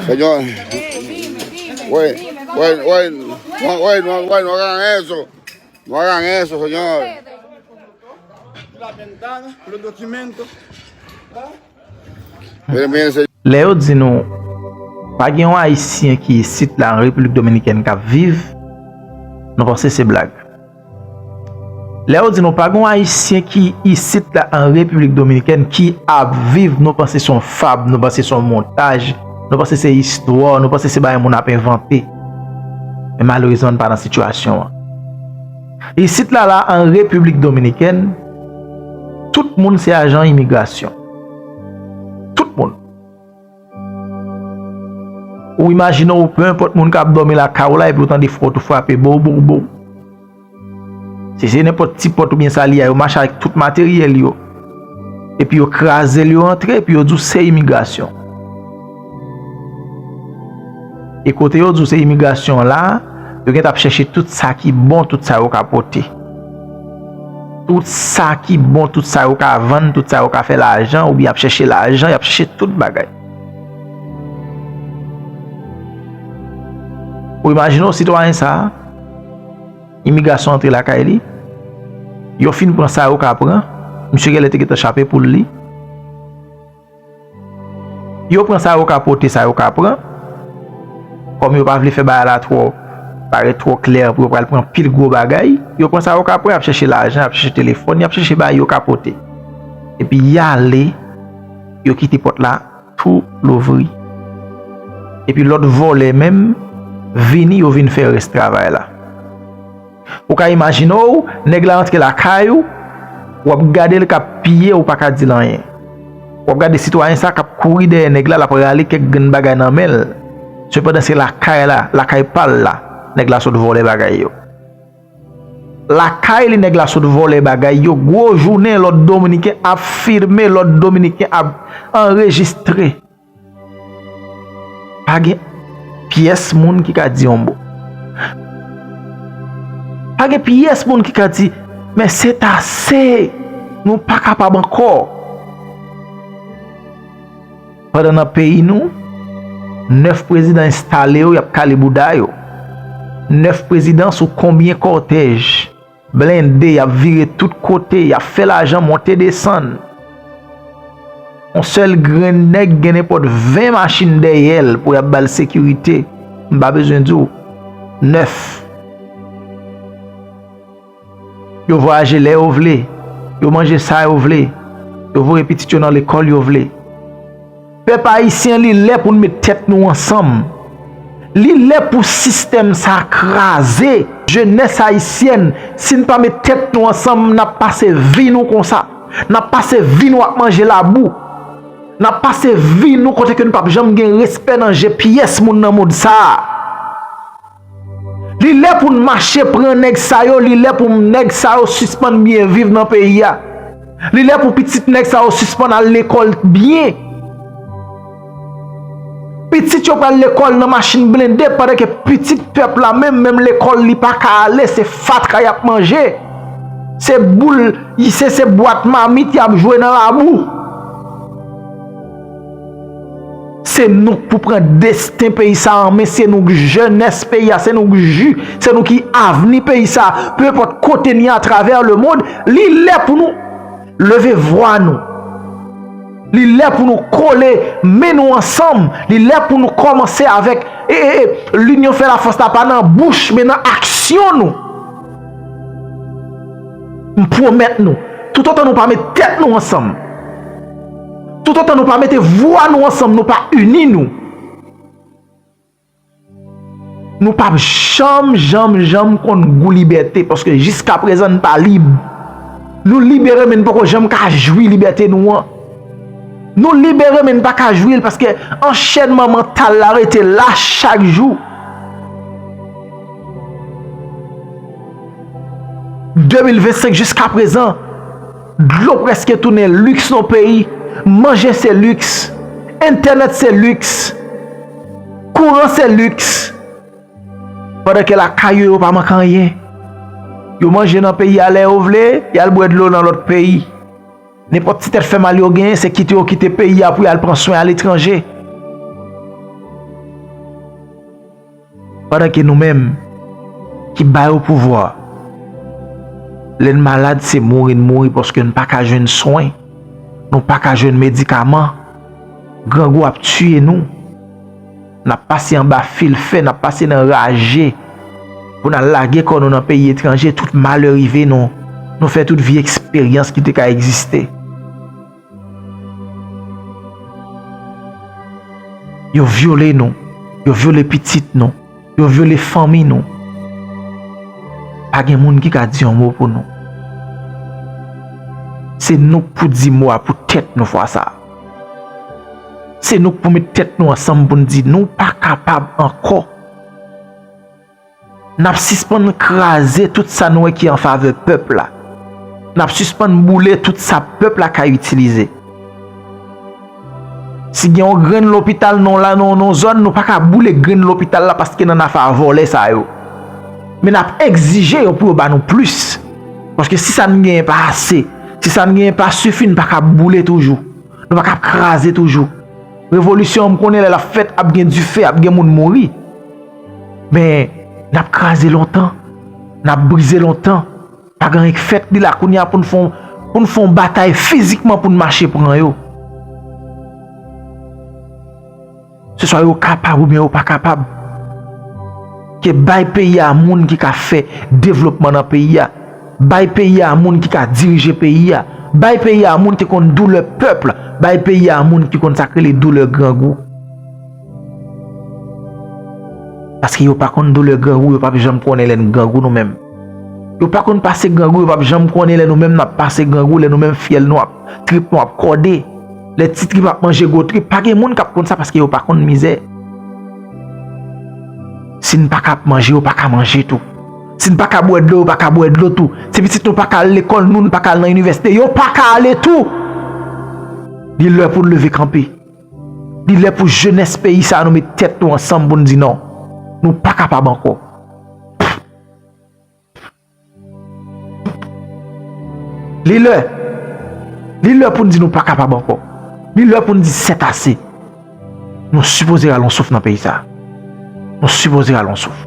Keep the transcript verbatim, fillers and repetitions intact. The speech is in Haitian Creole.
Señor. Bueno, bueno, bueno, bueno, no hagan eso. No hagan eso, señor. Miren, miren, señor. Lè yo di nou pa gen yon Ayisyen ki isit la an Repiblik Dominikèn k ap viv, nou panse se blag. Lè yo di nou pa gen yon Ayisyen ki isit la an Repiblik Dominikèn ki ap viv, nou panse se yon fab, nou panse se yon montaj, nou panse se istwa, nou panse se bagay moun ap envante. Men malerezman, n pa nan sitiyasyon an. Isit la, la, an Repiblik Dominikèn, tout moun se ajan imigrasyon. Tout moun. Ou imajine w, pe enpòt moun k ap dòmi lakay ou la, epi ou tande pòt ou frape, bow, bow, bow. Si se nenpòt ti pòt oubyen sa li a, yo mache avèk tout materyèl yo. Epi yo kraze l, yo antre, epi yo di w se imigrasyon. E kote yo di w se imigrasyon la, yo gentan ap chèche tout sa ki bon, tout sa yo ka pote. Tout sa ki bon, tout sa yo ka vann, tout sa yo ka fè lajan, oubyen y ap chèche lajan, y ap chèche tout bagay. Ou imajine w sitwayen sa a, imigrasyon antre lakay li, yo fin pran sa yo ka pran, misye genlè te gentan chape poul li. Yo pran sa yo ka pote, sa yo ka pran. Kòm yo pa vle fè bagay la twò, parèt twò klè pou yo pral pran pil gwo bagay, yo pran sa yo ka pran, y ap chèche lajan, y ap chèche telefòn, y ap chèche bagay yo ka pote. Epi y ale, yo kite pòt la tou louvri. Epi lòt vòlè menm vini, yo vin fè rès travay la. Ou ka imajine w, nèg la rantre lakay ou, w ap gade l k ap piye, ou pa ka di l anyen. W ap gade sitwayen sa k ap kouri dèyè nèg la, l ap rale kèk grenn bagay nan men l. Sepandan, se lakay la, lakay pa l la, nèg la sot vòlè bagay yo. Lakay li, nèg la sot vòlè bagay yo. Gwo jounen, lòt dominiken ap filme, lòt dominiken ap anrejistre. Pa gen pyès moun ki ka di yon mo. Pa gen pyès moun ki ka di, men se ase, nou pa kapab ankò. Pandan nan peyi nou, nèf prezidan enstale yo, y ap kale bouda yo. Nèf prezidan sou konbyen kòtèj? Blende, y ap vire tout kote, y ap fè lajan monte desann. Yon sèl grenn nèg gen nenpòt ven machin dèyè l pou y ap ba l sekirite. M pa bezwen di w. Nèf. Yo vwayaje lè yo vle. Yo manje sa yo vle. Yo voye pitit yo nan lekòl yo vle. Pèp ayisyen, li lè pou n met tèt nou ansanm. Li lè pou sistèm sa a kraze. Jenès ayisyèn, si n pa met tèt nou ansanm, n ap pase vi nou konsa. N ap pase vi nou ap manje labou. N ap pase vi nou kote ke n p ap janm gen respè nan je pyès moun nan mond sa a. Li lè pou n mache pran nèg sa yo, li lè pou nèg sa yo sispann byen viv nan peyi a. Li lè pou pitit nèg sa yo sispann al lekòl byen. Pitit yo pral lekòl nan machin blende, pandan ke pitit pèp la menm, menm lekòl li pa ka ale, se fatra y ap manje. Se boul, se, se bwat mamit y ap jwe nan labou. Se nou k pou pran desten peyi sa a an men, se nou k jenès peyi a, se nou k ji, se nou ki avni peyi sa a. Pe enpòt kote n ye atravè lemonn, li lè pou nou leve vwa nou. Li lè pou nou kole men nou ansanm. Li lè pou nou kòmanse avèk, e, e, e, linyon fè lafòs la pa nan bouch, men nan aksyon nou. M pwomèt nou, toutotan nou pa met tèt nou ansanm, toutotan nou pa mete vwa nou ansanm, nou pa ini nou, nou p ap janm, janm, janm konn gou libète, paske jiskaprezan n pa lib. Nou libere, men n poko janm ka jwi libète nou an. Nou libere, men n pa ka jwi l, paske anchènman mantal la rete la chak jou. De mil vennsenk jiskaprezan, dlo prèske tounen liks nan peyi. Manje se liks, entènèt se liks, kouran se liks. Pandan ke lakay yo, yo pa manke anyen. Yo manje nan peyi a lè yo vle, y al bwè dlo nan lòt peyi. Nenpòt ti tèt fè mal yo genyen, se kite yo kite peyi a pou y al pran swen aletranje. Pandan ke nou menm ki ba yo pouvwa, lè n malad, se mouri n mouri paske n pa ka jwenn swen, nou pa ka jwenn medikaman, grangou ap tiye nou. N ap pase anba fil fè, n ap pase nan raje pou n al lage kò nou nan peyi etranje, tout malè rive nou. Nou fè tout vye eksperyans ki te ka egziste. Yo vyole nou, yo vyole pitit nou, yo vyole fanmi nou. Pa gen moun ki ka di yon mo pou nou. Se nou k pou di mo a pou tèt nou fwa sa a. Se nou k pou met tèt nou ansanm pou n di nou pa kapab ankò. N ap sispann kraze tout sa n wè ki an favè pèp la. N ap sispann boule tout sa pèp la ka itilize. Si gen yon grenn lopital nan la, nan yon zòn, nou pa ka boule grenn lopital la paske n an afè a vòlè sa yo. Men n ap egzije yo pou yo ba nou plis. Paske si sa n genyen pa ase, si sa n genyen pa sifi, n pa ka boule toujou. Nou pa ka kraze toujou. Revolisyon an, m konnen lè l ap fèt, ap gen dife, ap gen moun mouri. Men, n ap kraze lontan, n ap brize lontan. Pa gen anyen k fèt li la kounye a pou n fè yon, pou n fè yon batay fizikman pou n mache pran yo. Se swa yo kapab oubyen yo pa kapab. Ke bay peyi a moun ki ka fè devlopman nan peyi a. Bay peyi a moun ki ka dirije peyi a. Bay peyi a moun ki konn doulè pèp la. Bay peyi a moun ki konn sa k rele doulè grangou. Paske yo pa konn doulè grangou, yo p ap janm konnen lè n grangou nou menm. Yo pa konn pase grangou, yo p ap janm konnen lè nou menm n ap pase grangou, lè nou menm fyèl nou ap, trip nou ap kòde. Lè ti trip ap manje gwo trip, pa gen moun k ap konn sa paske yo pa konn mizè. Si n pa ka ap manje, yo pa ka manje tou. Si n pa ka bwè dlo, yo pa ka bwè dlo tou. Si pitit nou pa ka al lekòl, nou, n pa ka al nan inivèsite, yo pa ka ale tou. Li lè pou n leve kanpe. Li lè pou jenès peyi sa a nou met tèt nou ansanm pou n di non. Nou pa kapab ankò. Li lè. Li lè pou n di nou pa kapab ankò. Li lè pou n di sètase. Nou sipoze rale yon souf nan peyi sa a. Nou sipoze rale yon souf.